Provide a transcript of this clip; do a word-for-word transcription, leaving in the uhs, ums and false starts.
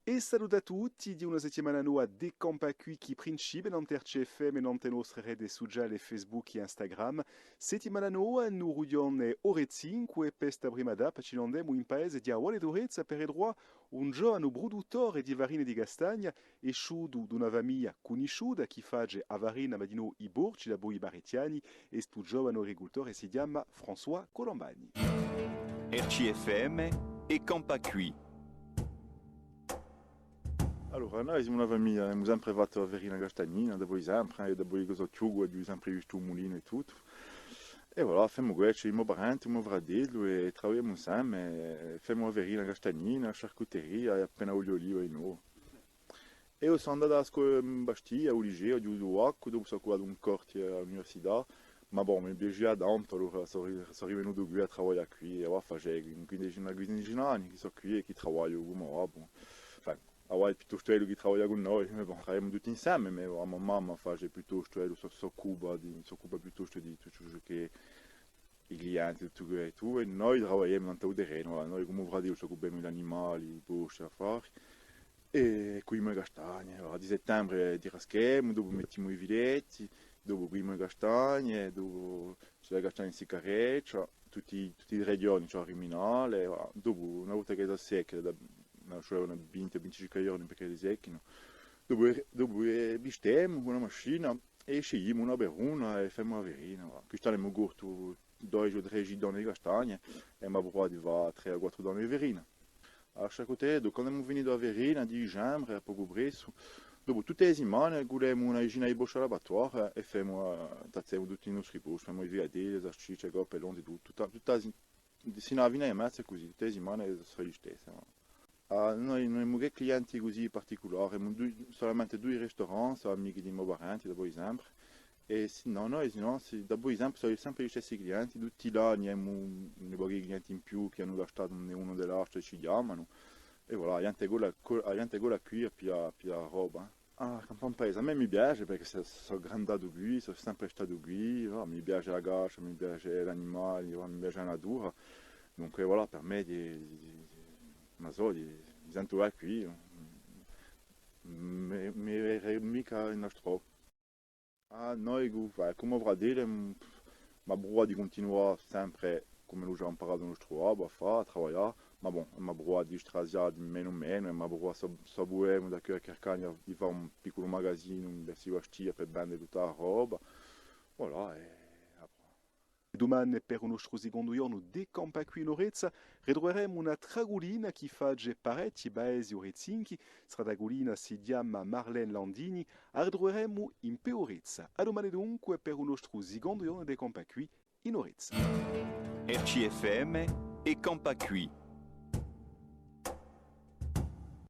È salute à tutti, di una settimana nova di Campà quì chì principia nant'à R C F M è nant'à e nostre rete suciale Facebook è Instagram. Settimana nova, in u rughjone Orezincu, è per sta prima tappa ci n'andemu in paese di a Valle d'Orezza per ritruvà un giovanu pruduttore di farina è di castagna, esciutu d'una famiglia cunnisciuta chì face a farina ma dinò i porci dapoi parechji anni, è stu giovanu agricultore si chjama François Colombani. R C F M è Campà quì. Allora, noi simu una famiglia, avemu sempre fattu a farina castagnina, dapoi sempre, eh, dapoi chì sò chjucu, aghju sempre vistu u mulinu è tuttu. È voilà, femu què, ci hè i mo parenti, u mo fratellu, è travagliemu inseme, è femu a farina castagnina, a charcuteria, è appena oliu d'oliva dinò. Eiu sò andatu à a scola in Bastia, à u liceu, aghju avutu u baccu, dopu sò cullatu in Corti à l'università, ma bon, mi piacia tantu, allora sò ri-, sò rivenutu quì à travaglià quì, è avà face una quindecina, una quindecina d'anni chì sò quì è chì travagliu cum'è babbu. Enfin, avà hè piuttostu ellu chì travaglia cù noi, ma bon, travagliemu tutti inseme, ma a mo mamma face piuttostu, ellu sò-, s'occupa di, s'occupa piuttostu di tuttu ciò chì i clienti, tuttu què, è noi travagliemu nant'à u terrenu, voilà, noi cum'è u fratellu ci occupemu di l'animali, i porci, affari. È cugliemu e castagne, voilà, di settembre tiraschemu, dopu mettimu i filetti, dopu cugliemu e castagne, dopu ci hè e castagne in siccareccia, tutti, tutti i trè ghjorni ci hè u riminale, voilà. Dopu, una volta ch'elle sò secche, da, ci vole una vinti o vinticinque ghjorni perch'elle secchinu. Dopu, dopu, eh, pistemu cù una machina è sciglimu una per una è femu a farina, voilà. Quist'annu emu coltu dodeci o tredeci tonni di castagne è emu pruvatu à fà trè o quattru tonni di farina. À a charcuteria, dunque, quandu emu finitu a farina di dicembre, à pocu pressu, dopu tutte e settimane cullemu una decina di porci à l'abattoir è femu, eh, tazzemu tutti i nostri porci, femu i fricatelli, e salcicce, e coppe, l'onze, tuttu, tutta, tutta, sinu à a fine di marzu hè cusì, tutte e settimane sò listesse, nò? Ah, noi ùn emu chè clienti cusì particulari, emu dui, solamente dui restaurants, sò amichi di i mo parenti, dapoi sempre. È sinnò, noi, sinnò, sì, dapoi sempre, sò sempre i stessi clienti, tutti l'anni emu un pocu di clienti in più chì anu tastatu unu, unu di l'altru è ci chjamanu. È voilà, a ghjente colla, co-, a ghjente colla quì à piglià, à piglià a roba. Ah, campà in paese, à mè mi piace perchè sò, sò grandatu quì, sò sempre statu quì, voilà, mi piace a caccia, mi piace l'animali, voilà, mi piace a natura. Dunque, voilà, per mè, di, di, di, ùn sò, di, mi sentu bè quì, ùn mi, mi viderei micca in altrò. Ah, noi, cù, eh, cù u mo fratellu, mm, emu pruvatu di cuntinuà sempre cum'ellu ci hà amparatu nostru babbu à fà, à travaglià, ma bon, emu pruvatu di strazià di menu in menu, emu pruvatu, sò, sò bonu da qualchì annu di fà un picculu magazinu versu Bastia per vende tutta a roba. Voilà, è après. Dumane per u nostru sicondu ghjornu di Campà quì in Orezza, ritruveremu una tragulina chì face parechji paesi orezinchi, sta tragulina si chjama Marlène Landini, a ritruveremu in Pè Orezza. À dumane dunque per u nostru sicondu ghjornu di Campà quì in Orezza. R C F M è Campà quì.